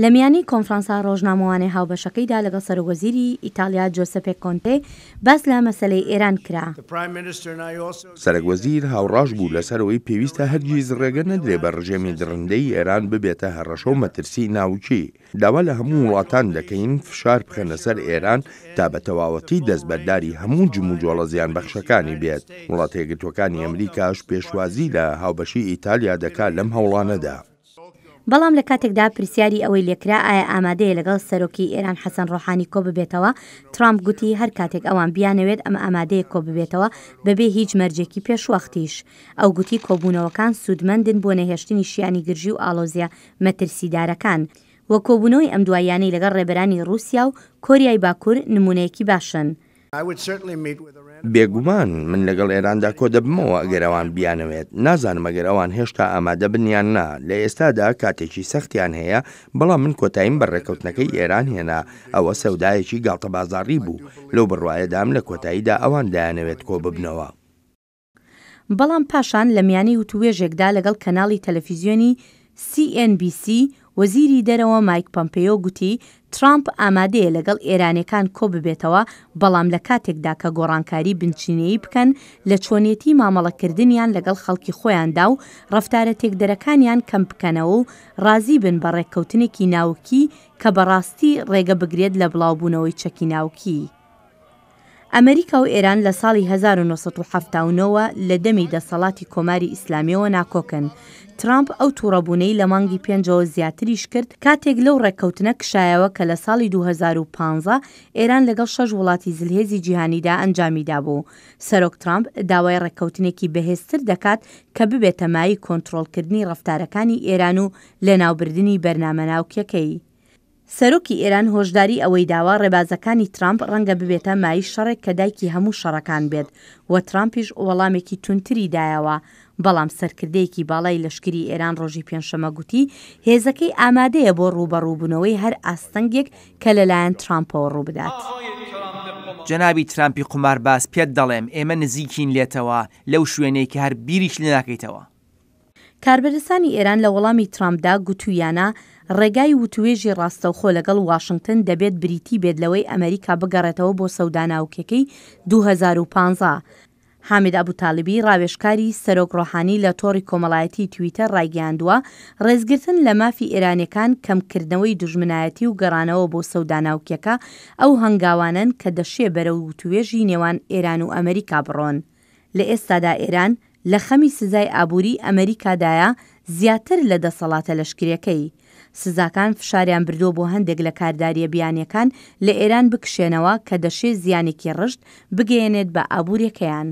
لە میانی کۆنفرانسە ڕۆژنامەوانیە هاوبەشەکەیدا لەگەڵ سەرۆکوەزیری ئیتاڵیا جۆسێپێ کۆنتێ باس لە مەسەلەی ئێران کرا. سەرەکوەزیر هاوڕاش بوو لەسەر ئەوەی پێویستە هەرگیز ڕێگە نەدرێ بە ڕژێمی دڕندەی ئێران ببێتە هەڕەشە و مەترسی ناوکی. داوا لە هەموو وڵاتان دەکەین فشار بخەنە سەر ئێران تا بە تەواوەتی دەستبەرداری هەموو جموجۆڵە زیانبەخشەکانی بێت. وڵاتە یەکگرتووەکانی ئەمریکاش پێشوازی لە هاوبەشی ئیتالیا دەکات لەم هەوڵانەدا. بەڵام لە کاتێکدا پرسیاری ئەوەی لێکرا ئایا ئامادەیە لەگەڵ سەرۆکی ئێران حەسەن ڕۆحانی کۆببێتەوە، ترامپ گوتی هەر کاتێک ئەوان بیانەوێت ئەم ئامادەیە کۆببێتەوە بەبێ هیچ مەرجێکی پێشوەختیش. ئەو گوتی کۆبوونەوەکان سوودمەندن بۆ نەهێشتنی شیانی گرژی و ئاڵۆزییە مەترسیدارەکان و کۆبوونەوەی ئەم دواییانەی لەگەڵ ڕێبەرانی ڕووسیا و کۆریای باکوور نموونەیەکی باشن. بێگومان من لەگەڵ ئێراندا کۆدەبمەوە ئەگەر ئەوان بیانەوێت. نازانم ئەگەر ئەوان هێشتا ئامادە بن یان نا. لە ئێستادا کاتێکی سەختیان هەیە، بەڵام من کۆتاییم بە ڕێککەوتنەکەی ئێران هێنا. ئەوە سەودایەکی گاڵتەبازاڕی بوو. لەو بڕوایەدام لە کۆتاییدا ئەوان دەیانەوێت کۆببنەوە. بەڵام پاشان لە میانەی وتووێژێکدا لەگەڵ کەناڵی تەلەفیزیۆنی سی ئێن بی سی، وەزیری دەرەوە مایک پەمپێیۆ گوتی ترامپ ئامادەیە لەگەڵ ئێرانیەکان کۆببێتەوە بەڵام لە کاتێکدا کە گۆڕانکاری بنچینەیی بکەن لە چۆنیەتی مامەڵەکردنیان لەگەڵ خەڵکی خۆیاندا و ڕەفتارە تێکدەرەکانیان کەم بکەنەوە و ڕازی بن بە ڕێککەوتنێکی ناوکی کە بەڕاستی ڕێگە بگرێت لە بڵاوبوونەوەی چەکی ناوکی. ئەمەریکا و ئێران لە ساڵی 1979 وە لە دەمی دەسەڵاتی کۆماری ئیسلامیەوە ناکۆکن. ترامپ ئەو توڕەبوونەی لە مانگی پێنجەوە زیاتریش کرد کاتێک لەو ڕێککەوتنە کشایەوە کە لە ساڵی 2015 ئێران لەگەڵ شەش وڵاتی زلهێزی جیهانیدا ئەنجامی دابوو. سەرۆک ترامپ داوای ڕێککەوتنێکی بەهێزتر دەکات کە ببێتە مایەی کۆنترۆڵکردنی ڕەفتارەکانی ئێران و لەناوبردنی بەرنامە ناوکیەکەی. سەرۆکی ئێران هۆشداری ئەوەی داوە ڕێبازەکانی ترامپ ڕەنگە ببێتە مایەی شەڕێک کە دایکی هەموو شەڕەکان بێت و ترامپیش وەڵامێکی توندتری دایەوە، بەڵام سەرکردەیەکی باڵای لەشکری ئێران ڕۆژی پێنجشەممە گوتی هێزەکەی ئامادەیە بۆ ڕووبەڕووبوونەوەی هەر ئاستەنگێک کە لەلایەن ترامپەوە ڕووبدات. جەنابی ترامپی قومارباز پێت دەڵێم ئێمە نزیکین لێتەوە لەو شوێنەی کە هەر بیریشت لێ ناکەیتەوە. کاربەدەستانی ئێران لە وەڵامی ترامپدا گوتوویانە، ڕێگای وتووێژی ڕاستەوخۆ لەگەڵ واشنگتن دەبێت بریتی بێت لەوەی ئەمەریکا بگەڕێتەوە بۆ سەودا ناوکیەکەی 2015. حامد ئەبوتالیبی ڕاوێژکاری سەرۆک ڕۆحانی لە تۆڕی کۆمەڵایەتیی تویتەر ڕایگەیاندووە، ڕێزگرتن لە مافی ئێرانیەکان، کەمکردنەوەی دوژمنایەتی و گەڕانەوە بۆ سەودا ناوکیەکە ئەو هەنگاوانەن کە دەشێ بەرەو وتووێژی نێوان ئێران و ئەمەریکا بڕۆن. لە ئێستادا ئێران لە خەمی سزای ئابووریی ئەمەریکادایە زیاتر لە دەسەڵاتە لەشکرییەکەی. سزاکان فشاریان بردووە بۆ هەندێک لە کاردارییە بیانییەکان لە ئێران بکشێنەوە کە دەشێ زیانێکی ڕژد بگەیەنێت بە ئابوورییەکەیان.